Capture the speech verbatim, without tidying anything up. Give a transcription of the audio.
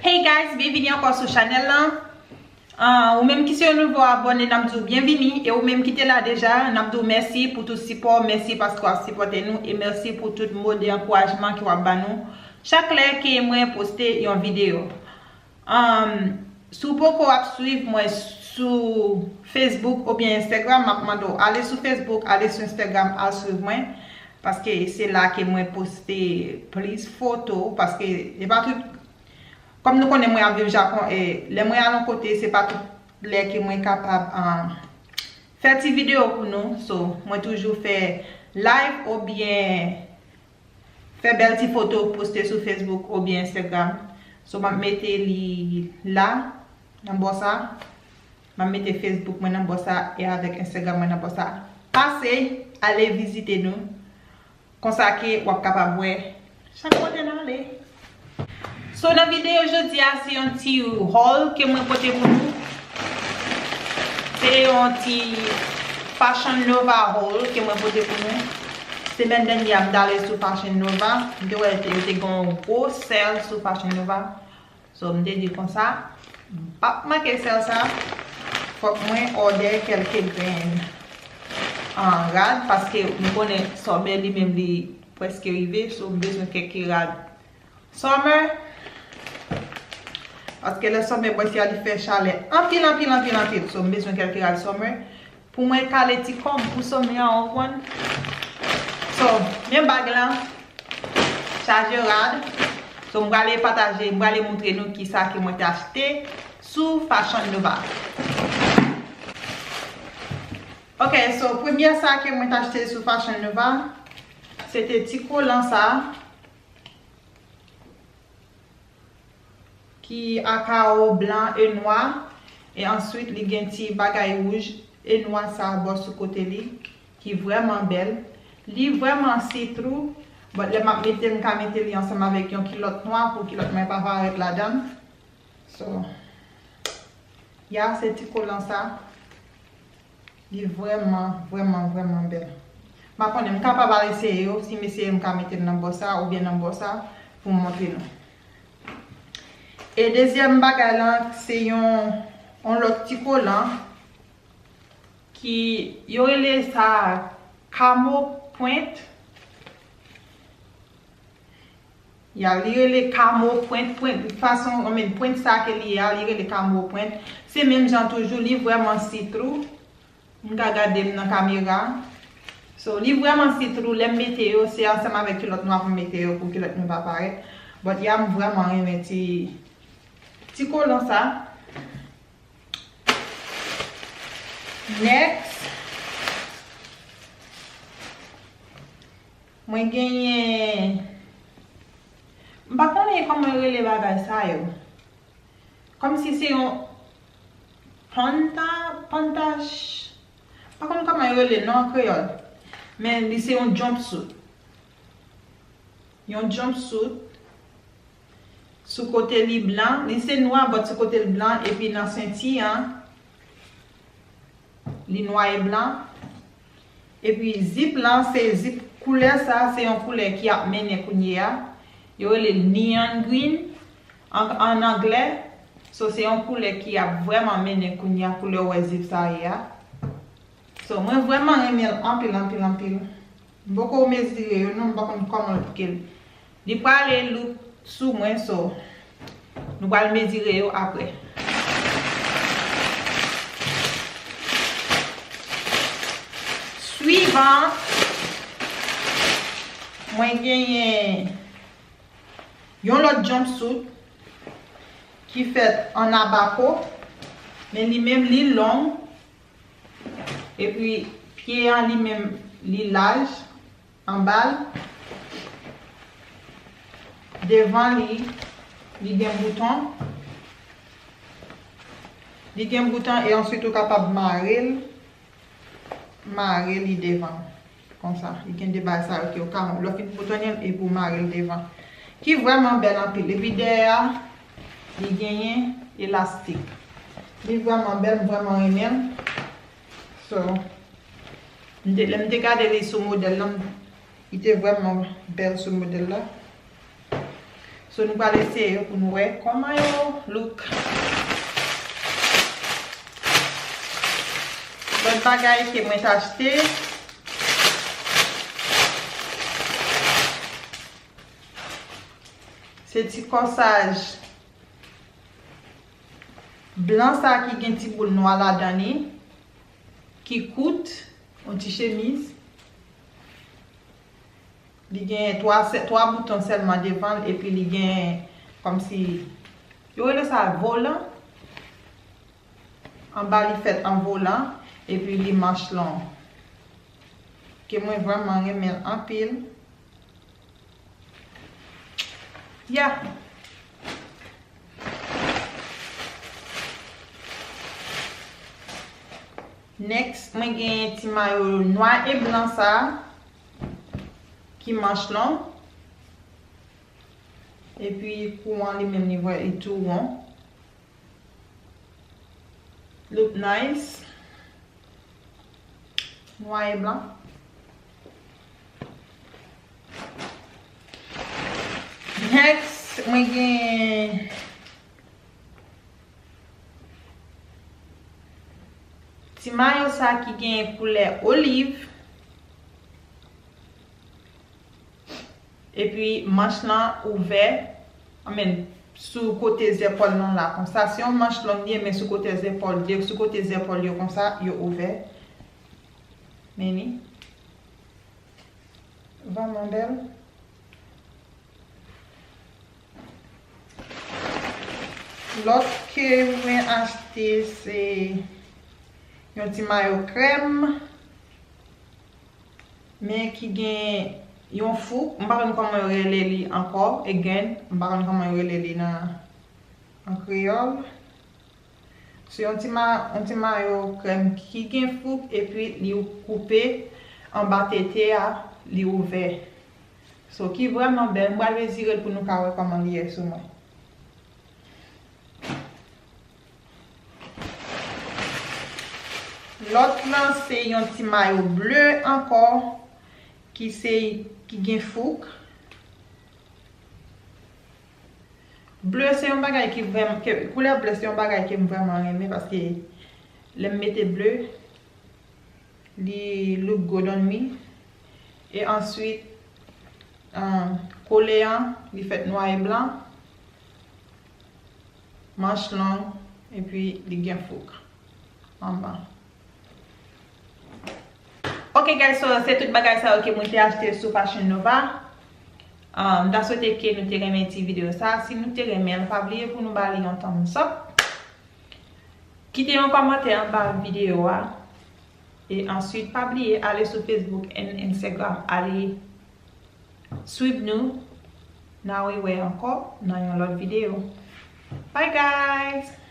Hey guys, byenvini ankò sou chanèl lan. Ah, ou menm ki se yon nouvo abòne, n ap di w byenvini. E ou menm ki te la deja, n ap di w mèsi pou tout sipò w, mèsi paske w ap sipòte nou, e mèsi pou tout mo de ankourajman ke w ap ba nou chak lè ke mwen poste yon videyo. Um, si w poko ap swiv mwen sou Facebook oubyen Instagram, m ap mande w ale sou Facebook, ale sou Instagram, al swiv mwen. Paske se la ke mwen poste plis foto, paske e pa tout, kòm nou konnen mwen ap viv Japon, e lè mwen al yon kote, se pa tout lè ke mwen kapab, ah, fè ti videyo pou nou. So, mwen toujou fè live oubyen fè bèl ti foto, poste sou Facebook oubyen Instagram. So, m ap mete li la, nan bò sa. M ap mete Facebook mwen nan bò sa e avèk Instagram mwen nan bò sa. Pase, ale vizite nou. Konsa ke w ap kapab wè chak kote n ale. So, nan videyo jodi a, se yon ti haul ke mwen pote pou nou. Se yon ti Fashion Nova haul ke mwen pote pou nou. Semèn dènye a, m t ale sou Fashion Nova. M te wè te, yo te gen yon gwo sale sou Fashion Nova. So, m te di konsa, m p ap manke sale sa. Fòk mwen òdè kèlke grenn, ah, rad, paske nou konnen summer li menm li prèske rive. So, m bezwen kèlke rad summer. Paske lè summer bò isi a, li fè chalè anpil, anpil, anpil, anpil. So, m bezwen kèlke rad summer pou mwen kale ti kò m pou summer an, w konprann? So, men bag lan, chaje rad. So, m prale pataje, m prale moutre nou kisa ke mwen te achte sou Fashion Nova. Ok, so, premye sa ke mwen te achte sou Fashion Nova, se te ti kolan sa. Ki a kawo blan e nwa, e answit li gen ti bagay wouj e nwa sa bò sou kote li, ki vrèman bèl. Li vrèman see-through, but lè m ap mete l, m ka mete li ansanm avèk yon kilòt nwa pou kilòt mwen pa parèt ladan l. So, ya, se ti kolan sa. Li vrèman, vrèman, vrèman bèl. M pa konnen, m kapab al eseye yo. Si m eseye, m ka mete l nan bò sa oubyen nan bò sa pou m montre nou. E dezyèm bagay lan, se yon, yon lòt ti kolan ki yo rele sa camo print. Ya, li rele camo print, print, fason, I mean, print sa ke li ye a, li rele camo print. Se menm jan toujou, li vrèman see-through. M ka gade m nan kamera. So, li vrèman see-through, lè m mete yo, se ansanm avèk kilòt nwa pou m mete yo, pou kilòt mwen pa parèt. But ya, m vrèman renmen ti, ti kolan sa. Next, mwen genyen, m pa konnen kòman yo rele bagay sa yo. Kòmsi se yon panta, panta, m pa konn kòman yo rele non an kreyòl. Men li se yon jumpsuit. Yon jumpsuit. Sou kote li blan, li se nwa, but sou kote li blan, epi nan senti an, li nwa e blan. Epi zip lan, se zip koulè sa, se yon koulè ki ap mennen kounye a. Yo rele l neon green an, an anglè. So, se yon koulè ki ap vrèman mennen kounye a, koulè w wè zip sa ye a. So, mwen vrèman renmen l anpil, anpil, anpil. M poko mezire yo non, m pa konn kòman l pike l. Li prale look sou mwen, so nou pral mezire yo apre. Swivan, mwen genyen yon lòt jumpsuit ki fèt an abako, men li menm li long, epi pye an li menm li laj anba l. Devan li, li gen bouton. Li gen bouton e answit ou kapab mare l, mare li devan. Konsa, li gen de bagay sa yo ke w ka, lè w fin boutonnen l epi w mare l devan. Ki vrèman bèl anpil. Epi dèyè a, li genyen elastik. Li vrèman bèl, m vrèman renmen l. So, m te, lè m te gade li sou modèl la, m, li te vrèman bèl sou modèl la. So, nou pral eseye yo pou nou wè kòman yo look. Lòt bagay ke mwen t achte, se ti kòsaj blan sa ki gen ti boul nwa ladan li, ki kout, yon ti chemiz. Li gen twa, twa bouton sèlman devan l, epi li gen kòmsi, yo rele sa volan. Anba li fèt an volan, epi li manch long. Ke mwen vrèman renmen l anpil. Yeah. Next, mwen gen ti mayo nwa e blan sa ki manch long. Epi kou an li menm li vre li tou won. Look nice. Nwa e blan. Next, mwen gen ti mayo sa ki gen koulè oliv. Epi manch lan ouvè, I mean, sou kote zepòl lan la konsa. Se yon manch long li ye, men sou kote zepòl, de sou kote zepòl yo konsa, yo ouvè. Men li vrèman bèl. Lòt ke mwen achte se yon ti mayo krèm, men ki gen yon fouk. M pa konn kòman yo rele li ankò, again, m pa konn kòman yo rele li nan, an kreyòl. Se yon ti ma-, yon ti mayo krèm ki gen fouk epi li koupe anba tete a, li ouvè. So, ki vrèman bèl. M pral mezire l pou nou ka wè kòman li ye sou mwen. Lòt lan se yon ti mayo ble ankò ki se, ki gen fouk. Ble se yon bagay ki vrèman, ke, koulè ble se yon bagay ke m vrèman renmen paske lè m mete ble, li look good on me. E answit, um, kole an, li fèt nwa e blan, manch long, epi li gen fouk anba. Ok guys, so se tout bagay sa yo ke mwen te achte sou Fashion Nova. Um, m ta swete ke nou te renmen ti videyo sa. Si nou te renmen l, pa bliye pou nou ba li yon thumbs up. Kite yon kòmantè anba videyo a. E answit, pa bliye ale sou Facebook and Instagram. Ale swiv nou. N a rewè ankò nan yon lòt videyo. Bye guys!